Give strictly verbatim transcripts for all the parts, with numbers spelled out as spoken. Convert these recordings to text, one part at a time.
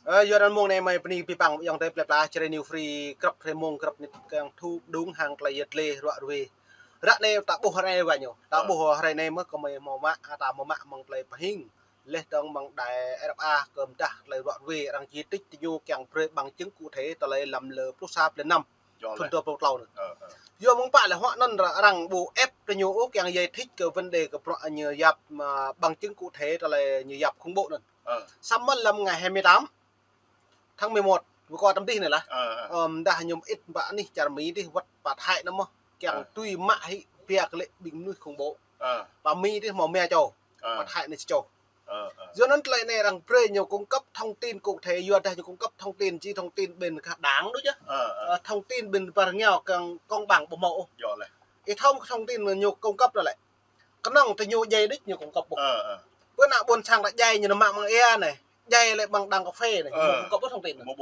Ơ, yua anŭn mông anai mơi bơni pơpăng ayŏng adơi plơi pla Jrai New Free, grăp hrơi mông, grăp mơnit kiăng thâo pơdŏng hăng tơlơi yet lĕ ruă ruê. Ră anai ta ƀuh hrơi anai wa ñu. Ta ƀuh hrơi anai mơ̆ kơ mơi hmâo mă, ta hmâo mă mơ̆ng tơlơi pơhing. Laih dơ̆ng mơ̆ng đài R F A kơ mơdah tơlơi ruă ruê, arăng či trích tơ ñu kiăng brơi bằng chứng cụ thể tơlơi lăm lơ pluh sa blan năm. Thun dua pluh klâo anŭn. Yua mơ̆ng pă lĕ huă anŭn arăng ƀu ĕp tơ ñu ôh kiăng giải thích kơ vấn đề kơ bruă ñu yap, mă bằng chứng cụ thể tơlơi ñu yap khủng bố anŭn. Samơ̆ lăm ngày hai mươi tám tháng mười một, vừa qua tăm dih anai lah. Ơ, mơdah ñu mơit pă anih čar Mi dih wơ̆t pă Thái anŭn mơ̆ kiăng tui mă hĭ biă kơ lĕ ƀing mơnuih khủng bố. Pă Mi dih hmâo mia čô, pă Thái anai či čô. Yua anŭn tơlơi anai arăng brơi ñu cung cấp thông tin cụ thể, yua dah ñu cung cấp thông tin či thông tin ƀing kah đảng đôč yơh. Thông tin ƀing ƀar ngeo kiăng công bằng ƀu hmâo ôh. Ih thâo thông tin ñu cung cấp anŭn lĕ. Kơnơ̆ng tơ ñu djai đôč ñu cung cấp ƀuh. Bơ ană ƀôn sang ta djai ñu nao mă mơ̆ng ia anai. Djai lĕ ƀăng đang cà phê anai. Ñu cung cấp ƀuh thông tin anŭn.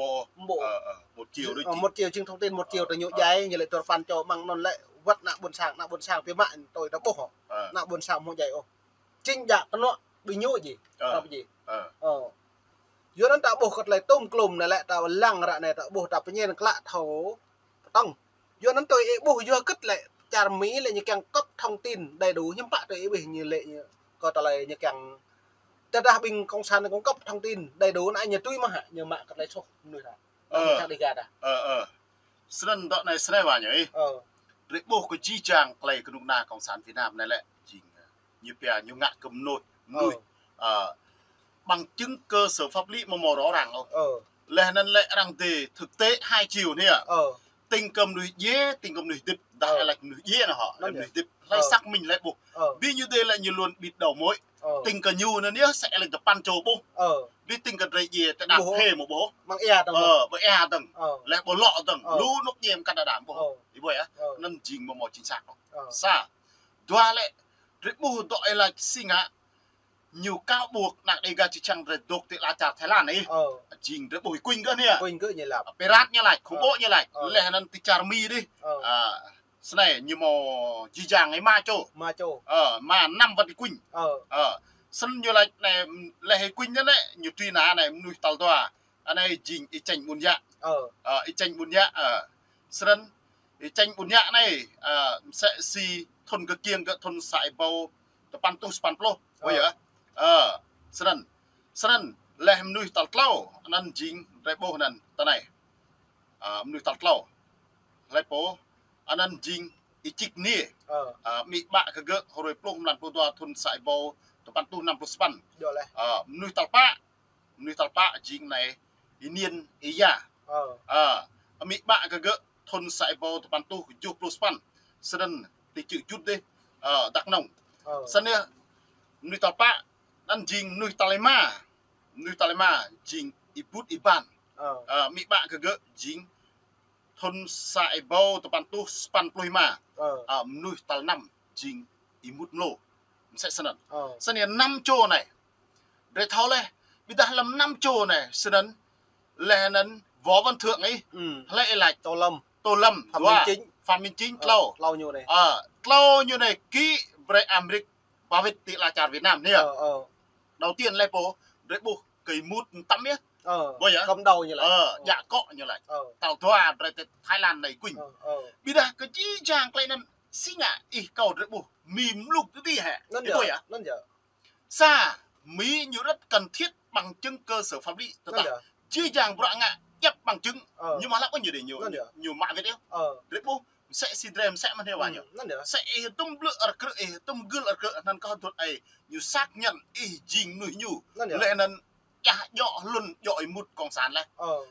Một triệu đôč. Một triệu jing thông tin, một triệu tơ ñu djai, ñu lĕ tur păn čô mơ̆ng anŭn lĕ wơ̆t ană ƀôn sang, ană ƀôn sang pi mă tui ta ƀuh. Ană ƀôn sang hmâo djai ôh. Chính djă kơnŏ ƀing ñu ji. Yua anŭn ta ƀuh kơ tơlơi tôm klôm anai lĕ ta lăng ră anai ta ƀuh ta pơñen klă thâo pơtŏng. Yua anŭn tui ih ƀuh yua hơget lĕ čar Mi lĕ ñu kiăng cấp thông tin đầy đủ hiư̆m pă tui ih ƀuh ñu lĕ ñu kơ tơlơi ñu kiăng. Tơdah ƀing cộng sản ñu cung cấp thông tin đầy đủ anai ñu tui mơ̆ hă, ñu mă kơ tơlơi soh mơnuih ta. Mơnuih ta đi gah ta. Snăn dŏ anai snei wa ñu ih. Drei ƀuh kơ jih jang tơlơi kơnuk kơna cộng sản Việt Nam anai lĕ jing ñu pia ñu ngă kơ mơnuih, mơnuih. Bằng chứng cơ sở pháp lý mơ̆ mơ̆ rõ ràng ôh. Laih anŭn lĕ arăng dê thực tế hai chiều anai. Tĭng kơ mơnuih djiê, tĭng kơ mơnuih hơdip, dah ih laĭ mơnuih djiê anŭn hŏ, mơnuih hơdip. Hlơi xác minh hlơi ƀuh. Bi ñu dê lĕ ñu luôn bịt đầu môi. Tĭng kơ ñu anŭn yơh, sĕ lĕ tơpăn čô ƀuh. Bi tĭng kơ drei djiê, tơdah phê mơ̆ ƀuh. Ƀăng ia dơ̆ng. Ƀăng ia dơ̆ng. Laih ƀuh lŏ dơ̆ng. Lu nuk djiê mơkăn đa đam ƀuh. Ih ƀuh yơh. Anŭn jing mơ̆ mơ̆ chính xác ôh. Sa. Dua lĕ, drei ƀuh dŏ ih laĭ si ngă, ñu cáo buộc ană Đêga či čang drei dôk ti ala čar Thái Lan ih. Jing drei ƀuh ih kuñ gơ̆ anai. Kuñ gơ̆ ñu laĭ. Pirate ñu laĭ, khủng bố ñu laĭ. Laih anŭn ti čar Mi dih. Snei ñu mơ̆ jih jang ih mă čô. Mă čô. Mă năm wơ̆t ih kuñ. Snăn ñu laĭ anai, laih ih kuñ anai lĕ, ñu truy nã anai mơnuih tal dua. Anai jing Y Chanh Ƀun Yă. Y Chanh Ƀun Yă, snăn Y Chanh Ƀun Yă anai, msĕ si thun kơkiêng gơ̆ thun sa êbâo tơpăn tuh sapăn pluh. Ƀuh yơh. Snăn. Snăn, laih mơnuih tal tlâo, anăn jing drei ƀuh anăn tơ anai. Mơnuih tal tlâo. Hlei pô, anăn jing Y Chik Niê. Amĭ ƀă kơ gơ̆ hruê pluh mlan pluh dua thun sa êbâo tơpăn tuh năm pluh sapăn. Mơnuih tal pă, mơnuih tal pă jing anai Y Niên Y Ya. Amĭ ƀă kơ gơ̆ thun sa êbâo tơpăn tuh kjuh pluh sapăn. Snăn ti čư̆ Jut dih, Dak Nông. Snăn yơh, mơnuih tal pă, anăn jing mơnuih tal êma. Mơnuih tal êma jing Y Bút Y Ban. Amĭ ƀă kơ gơ̆ jing thun sa êbâo tơpăn tuh sapăn pluh êma. Mơnuih tal năm jing Y Mut Mlô. Msĕ snăn. Snăn yơh năm čô anai. Drei thâo laih, ƀiădah lăm năm čô anai, snăn, laih anăn Võ Văn Thưởng ih, hlei ih laĭ. Tô Lâm. Tô Lâm, Phạm Minh Chính. Phạm Minh Chính, tlâo. Tlâo ñu anai. Tlâo ñu anai kĭ brei Amêrik ba wĭt ti ala čar Việt Nam anai. Đầu tiên laih pô, drei ƀuh kơ Y Mut Mtăm yơh. Ƀuh yơh. Cầm đầu ñu laĭ. Djă akŏ ñu laĭ. Tal dua drei ti Thái Lan anai kuñ. Ƀiădah kơ jih jang tơlơi anăn si ngă ih kâo drei ƀuh Mi mluk tơdih hĕ. Anăn yơh. Sa, Mi ñu rất cần thiết bằng chứng cơ sở pháp lý. Tơdah jih jang bruă ngă djăp bằng chứng. Ñu mă lăp ñu dih ñu, ñu mă wĭt yơh. Drei ƀuh, msĕ si drei msĕ mơ̆n hĕ wa ñu. Msĕ ih tŭm blư̆ rơkrư̆, ih tŭm gưl rơkrư̆, anăn kâo dŏ ai, ñu xác nhận ih jing mơnuih ñu. Laih anăn djă djŏ hlŭn djŏ Y Mut cộng sản laih.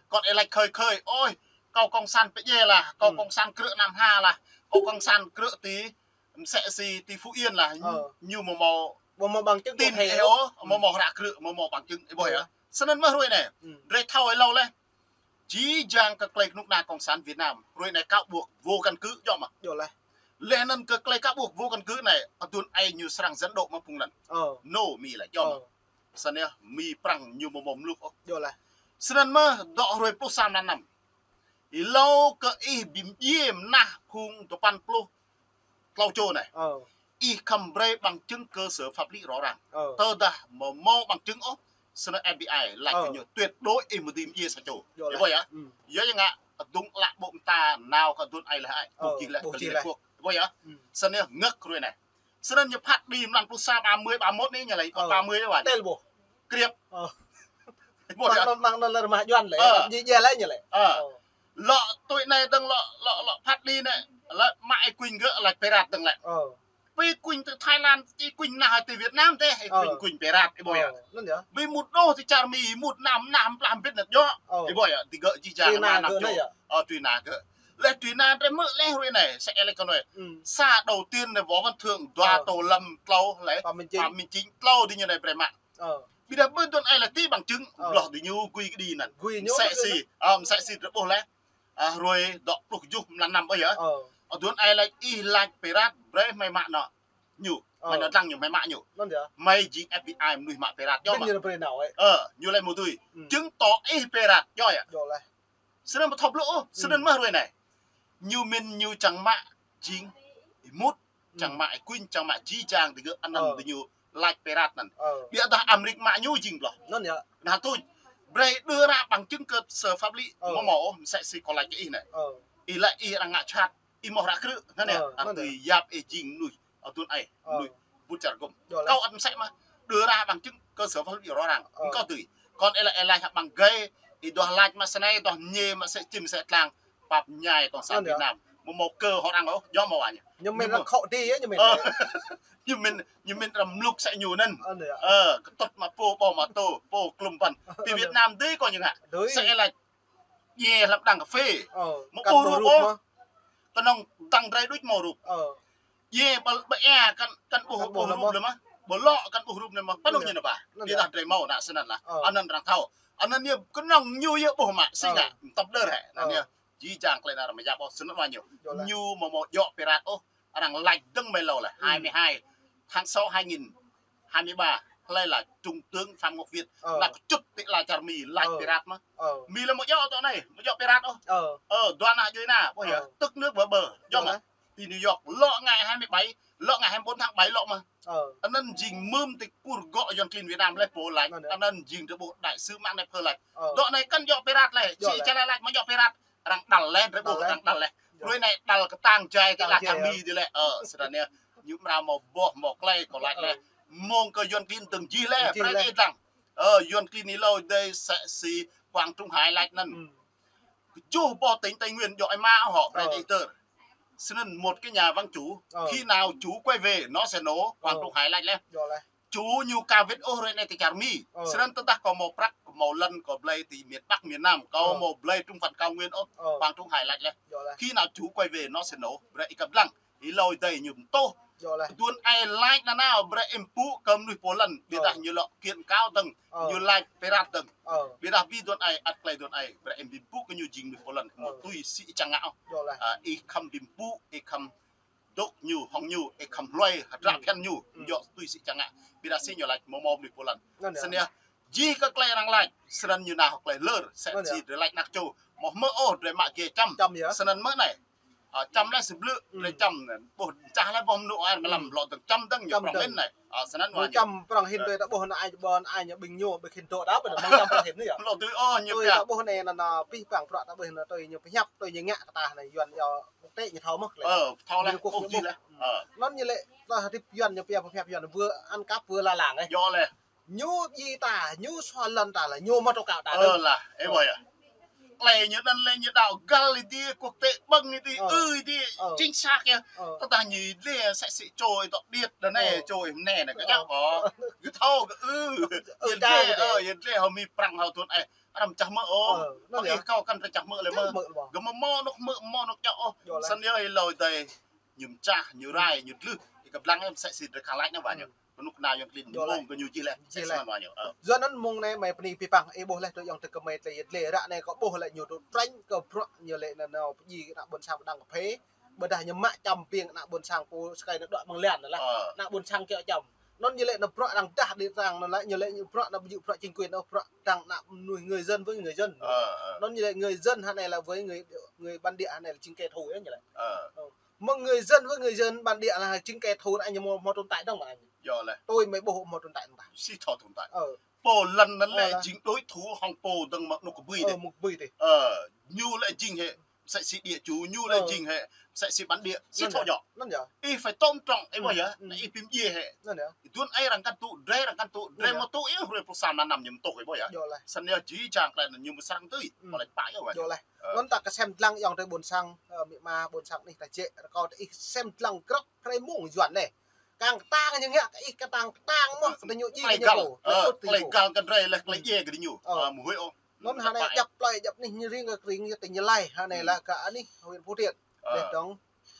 Kŏn ih laĭ khơi khơi, ôi, kâo cộng sản pơdjai lah, kâo cộng sản krư̆ Nam Hà lah, kâo cộng sản krư̆ ti msĕ si ti Phú Yên lah, ñu mơ̆ mâo, mơ̆ mâo bằng chứng tin ôh, mơ̆ mâo hră krư̆, mơ̆ mâo bằng chứng, ih ƀuh yơh. Snăn mơ̆ hruê anai, drei thâo êlâo laih. Jih jang kơ tơlơi kơnuk kơna cộng sản Việt Nam, hruê anai cáo buộc vô căn cứ, djŏ mơ̆. Laih anăn kơ tơlơi cáo buộc vô căn cứ anai, aduôn ai ñu srăng dẫn độ mă phung anăn. Nô Mi laĭ, djŏ mơ̆. Snăn yơh, Mi Prăng ñu mơ̆ mâo mluk ôh. Snăn mơ̆, dŏ hruê pluh sa mlan năm. Êlâo kơ ih bi mdjiê mnah phung tơpăn pluh tlâo čô anai. Ih khŏm brei bằng chứng cơ sở pháp lý rõ ràng. Tơdah mơ̆ mâo bằng chứng ôh, Snăn F B I lač kơ ñu tuyệt đối ih mơ̆ dưi mdjiê sa čô. Ih ƀuh yơh. Yua yang ngă adŭng ală ƀô̆ mta nao kơ aduôn ai leh ai. Ƀuh jih leh kơ Liên Hợp Quốc. Ih ƀuh yơh. Snăn yơh ngă hruê anei. Snăn ñu phat đĭ mlan pluh sa ba mươi ba mốt anei ñu lĕ, ba mươi yơh. Tel ƀuh. Kriăp. Ih ƀuh yơh. Măng anăn lĕ rơmah Yuăn lĕ. Ñu djai lĕ ñu lĕ. Lŏ tui anei dơ̆ng lŏ, lŏ, lŏ phat đĭ anei. Lĕ mă ih kuñ gơ̆ lač pirate dơ̆ng lĕ. Bi kuñ tơ Thái Lan, ih kuñ nah tơ Việt Nam tơ, ih kuñ, kuñ pirate, ih ƀuh yơh. Bi mŭt đôč tơ čar Mi, mŭt năm, năm plah mbĭt năt yơh. Ih ƀuh yơh, tơ gơ̆ jih jang anăn čô. Truy nã gơ̆. Leh truy nã drei mơ̆ leh hruê anei, sa ih lač kơ anei. Sa đầu tiên anei Võ Văn Thưởng, dua Tô Lâm, tlâo leh Phạm Minh Chính, tlâo diñu anei brei mă. Ƀiădah ƀơi aduôn ai lĕ ti bằng chứng, bloh diñu gui kơ đĭ anăn. Msĕ si, msĕ si drei ƀuh leh. Hruê dŏ pluh kjuh mlan năm ƀuh yơh. Aduôn ai lač ih lač pirate brei hmei mă nao ñu. Hmei nao dlăng ñu, hmei mă ñu. Hmei jing F B I mnuih mă pirate yơh mă. Ñu lĕ mơ̆ dưi. Chứng tỏ ih pirate yơh. Snăn ƀu thâo blŭ ôh, snăn mơ̆ hruê anei. Ñu mĭn ñu čang mă jing ih mŭt, čang mă ih kuñ, čang mă jih jang tơ gơ̆ anăn diñu lač pirate anăn. Ƀiădah Amêrik mă ñu jing bloh. Nah tuč. Brei đưa ra bằng chứng cơ sở pháp lý. Mơ̆ mơ̆ ôh, msĕ si kâo lač kơ ih anei. Ih lač ih arăng ngă čhat. Ih mơ̆ hră krư̆, anăn yơh. Arăng tui yap ih jing mnuih aduôn ai, mnuih ƀut čar gŭm. Kâo ăt msĕ mơh. Đưa ra bằng chứng cơ sở pháp lý rõ ràng. Kâo tui. Kŏn ih lač, ih lač hă ƀăng gai, ih duah lač mă snei, duah mñê mă sĕ čim sĕ tlang. Pap ñai tong sang Việt Nam. Mơ̆ mơ̆ kơ hŏ arăng ôh, yơh mơ̆ wa ñu. Ñu mĭn arăng khŏ ti yơh, ñu mĭn. Ñu mĭn, ñu mĭn arăng mluk sĕ ñu anăn. Kơtŭt mă pô, ƀâo mă tô, pô klŭm păn. Ti Việt Nam dưi kơ ñu ngă. Sĕ ih lač djiê hlăm đang cà phê. Mơ̆ ƀuh rup ôh. Kơnơ̆ng tăng drei đuč mâo rup. Djiê ƀơ, ƀơ ea kăn, kăn ƀuh, ƀuh rup leh mơh. Ƀơ lŏ kăn ƀuh rup leh mơh. Pơnuh ñu nao ba. Ƀiădah drei mâo nă snăn lah. Anăn arăng thâo. Anăn ñu kơnơ̆ng ñu yơh ƀuh mă. Si ngă, mtăp đơr hĕ. Anăn yơh. Jih jang klei anăn arăng mă yap ôh snăn wa ñu. Ñu mơ̆ mâo djŏ pirate ôh. Arăng lač dơ̆ng mơ̆ êlâo leh, hai mươi hai tháng sáu hai nghìn hai mươi ba, hlei lač Trung tướng Phạm Ngọc Việt, lač kơ čŭt ti ala čar Mi, lač pirate mơh. Mi lĕ mơ̆ djŏ tơ anei, mơ̆ djŏ pirate ôh. Ơ, dua ană djuê ana, ƀuh yơh, tức nước vỡ bờ, djŏ mơ̆. Ti New York, lŏ ngày hai mươi bảy, lŏ ngày hai mươi bốn tháng bảy lŏ mơh. Anăn jing mơ̆m ti pur gŏ Yuăn klin Việt Nam leh pô lač, anăn jing drei ƀuh đại sứ mă anei pơ lač. Dŏ anei kăn djŏ pirate leh, si ča leh lač mơ̆ djŏ pirate. Arăng đăl leh, drei ƀuh arăng đăl leh. Hruê anei đăl kơ tang jai ti ala čar Mi dih leh. Ơ, snăn yơh. Ñu amra mâo boh, mâo klei kơ lač leh. Mơ̆ng kơ Yuăn klin dơ̆ng jih leh, brei ih dlăng. Ơ, Yuăn klin êlâo dih sĕ si Quảng Trung Hải lač anăn. Kjuh boh tỉnh Tây Nguyên djŏ ih mă hŏ, brei ih tơr. Snăn một cái nhà vắng chủ, khi nào chủ quay về nó sẽ nổ, Quảng Trung Hải lač leh. Chủ ñu ka wĭt ôh hruê anei ti čar Mi. Snăn tơdah kâo mâo prăk, kâo mâo lăn, kâo blei ti miền Bắc, miền Nam, kâo mâo blei trong phận cao nguyên ôh, Quảng Trung Hải lač leh. Khi nào chủ quay về nó sẽ nổ, brei ih kăp dlăng. Êlâo dih ñu mtuh. Aduôn ai lač nanao, brei ih mpŭ kơ mnuih pô lăn, ƀiădah ñu lŏ kiện cáo dơ̆ng, ñu lač pirate dơ̆ng. Ƀiădah bi aduôn ai, ăt klei aduôn ai, brei ih mpŭ kơ ñu jing mnuih pô lăn, mâo tui si ih čang ngă ôh. Ih khăm bi mpŭ, ih khăm dôk ñu, hŏng ñu, ih khăm hluai, hơdră phiăn ñu, djŏ tui si čang ngă. Ƀiădah si ñu lač mơ̆ mâo mnuih pô lăn. Snăn yơh, jih kơ klei arăng lač, snăn ñu nao klei lơr, sĕ si drei lač năk čô, mơ̆ mơ̆ ôh drei mă gai čăm. Snăn mơ̆ anei. Čăm leh si blư̆, drei čăm, ƀuh čah leh ƀuh mnŭ ai mlam lŏ dơ̆ng čăm dơ̆ng ñu prŏng hĭn anei. Snăn wa ñu. Čăm prŏng hĭn tui ta ƀuh ană ai, ƀơ ană ai ñu ƀing ñu, ƀing hĭn dŏ đăo, ƀiădah mơ̆ng čăm prŏng hĭn anei yơh. Lŏ tui ôh ñu pơhiăp. Ta ƀuh anei anăn, anăn pih păng prăk ta ƀuh anăn tui ñu pơhiăp, tui ñu ngă kơ ta anei Yuăn yơh. Quốc tế ñu thâo mơh leh. Ơ, thâo leh, ôh jih leh. Anăn ñu lĕ, ta hơdip Yuăn ñu pia pơhiăp Yuăn, vừa ăn cắp vừa la làng anei. Djŏ leh. Ñu djiê ta, ñu sua lăn ta leh, ñu mă tŏ kâo ta. Ơ lah, ih ƀuh yơh. Klei ñu anăn lĕ ñu đăo găl ih dih, quốc tế ƀơ̆ng ih dih, ư ih dih, chính xác yơh. Tơdah ñu dleh sĕ si čô ih tŏ điêt, đa anei čô ih mnei anei, kơ djŏ kơ. Gơ̆ thâo gơ̆ ư. Ư dleh, ơ, ih dleh hŏ Mi prăng hŏ aduôn ai. Arăng čah mơ̆ ôh. Ơ, anăn yơh. Kâo kăn čah mơ̆ leh mơ̆. Gơ̆ mơ̆ mâo anôk mơ̆, mâo anôk djŏ ôh. Snăn yơh êlâo dih. Ñu mčah, ñu rai, ñu dlưh. Ih kăp dlăng msĕ si drei khăng lač anăn wa ñu. Pơnuk nao Yuăn klin mơ̆ng kơ ñu jih leh. Snăn wa ñu. Yua anăn mơ̆ng anei mơi bơni pih păng, ih ƀuh leh tui yŏng tơ kơ mơi tlei yơh dleh ră anei kâo ƀuh leh ñu tŭ trĕnh kơ bruă ñu lĕ anăn nao pơdjai ană ƀuôn sang ƀơi đang cà phê. Ƀiădah ñu mă čăm ƀing ană ƀuôn sang pô skai anăn dŏ mơ̆ng lăn anăn leh. Ană ƀuôn sang kiăng čăm. Anăn ñu lĕ anăn bruă arăng dah đĭ arăng anăn lĕ, ñu lĕ ñu bruă anăn ƀu djơ̆ bruă chính quyền ôh, bruă arăng ană mnuih người dân với người dân. Anăn ñu lĕ người dân hă anei lĕ với người, người bản địa hă anei lĕ chính kẻ thù yơh ñu lĕ. Mơ̆ng người dân với người dân bản địa là chính kẻ thù anăn ñu mâo, mâo tồn tại dơ̆ng mơ̆ anăn. Yơh leh. Tui mơi ƀuh mâo tồn tại dơ̆ng ta. Si thâo tồn tại. Ơ. Pô lŏn anŭn lĕ jing đối thủ hăng pô dơ̆ng mơ̆ng anŏ kơbui dih. Mơ̆ng kơbui dih. Ơ, ñu lĕ jing hĕ, mơsĕ si địa chủ, ñu lĕ jing hĕ, mơsĕ si bản địa. Si thâo djơ̆. Ih phải tôn trọng, ih ƀuh yơh. Anai ih pim djai hĕ. Duôn ai arăng kăn tŭ, drơi arăng kăn tŭ, drơi mơ̆ tŭ, ih ruai pơsam nanăm ñu mơ̆ tŭ, ih ƀuh yơh. Săn yơh či čang klĕ ñu mơsrăng tui. Pơlĕ pă yơh. Anŭn ta kơsem dlăng yŏng tơ ƀôn sang, ơ, mĭ ma ƀôn sang anih ta jĕ, rơkâo tơ ih sem dlăng krŏk hrơi mông Yuan anai. Kang kơtang ñu ngă kơ ih, kơtang kơtang mơ̆, kơ ñu ji kơ ñu pô. Klei gal kơ drơi lĕ klei djai kơ ñu. Ơ, mơ̆ huĭ ôh. Anŭn hơnai djăp plơi djăp anih ñu ring kơ ring ñu tơ ñu laĭ, hơnai lĕ kơ anih huyện Phú Thiện. Lĕ dơ̆ng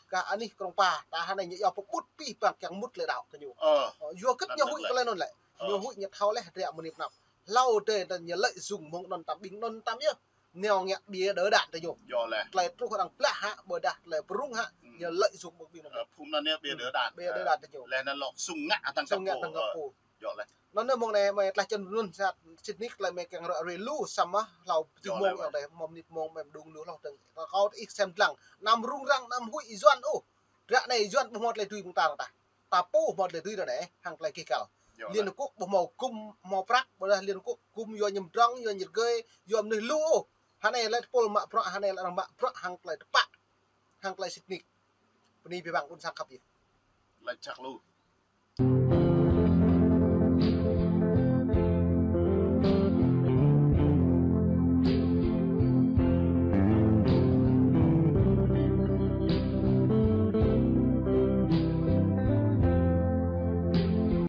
kơ anih Krông Pa, ta hơnai ñu yua pơƀut pih păng kiăng mŭt lĕ đaŏ kơ ñu. Ơ, yua kơ ñu huĭ kơ lĕ anŭn lĕ. Ñu huĭ ñu thâo lĕ hơdră mơnit pơnăp. Hlâo dêh anŭn ñu lợi dụng mơ̆ng anŭn tam ƀing anŭn tam yơh. Ñu ngă ƀiă đỡ đạn tơ ñu. Yơh lĕ. Tơlơi truh arăng blah hă, ƀôdah tơlơi pơrŭng hă, ñu lợi dụng mơ̆ng ƀing anŭn. Ơ, phung anŭn anai ƀiă đỡ đạn. Ƀiă đỡ đạn tơ ñu. Lĕ anŭn lŏk sung ngă hăng tơpô. Yơh lĕ. Anŭn anai mơ̆ng anai mơi tlaih čăn anŭn sat sĭt nik tơlơi mơi kiăng ră ruai lu samơ̆ hlâo pơtih mông yơh anai, mơ̆ng mơnit mông mơi mơđung lu hlâo dơ̆ng. Rơkâo tơ ih sem dlăng. Anăm rŭng răng, anăm huĭ Yuan ôh. Ră anai Yuan ƀu hmâo tơlơi dưi mơ̆ng ta ră tah. Ta pô hmâo tơlơi dưi ră anai, hăng tơlơi kih kăl. Liên Hợp Quốc ƀu hmâo gum, hmâo prăk, ƀôdah Liên Hợp Quốc gum yua ñu mơdrŏng, yua ñu rơgơi, yua mơnuih lu ôh. Hơnai lĕ tơpul mă bruă, hơnai lĕ arăng mă bruă hăng tơlơi tơpă, hăng tơlơi sĭt nik. Bơni abih bang ƀôn sang khăp yơh. Laĭ čăk lu.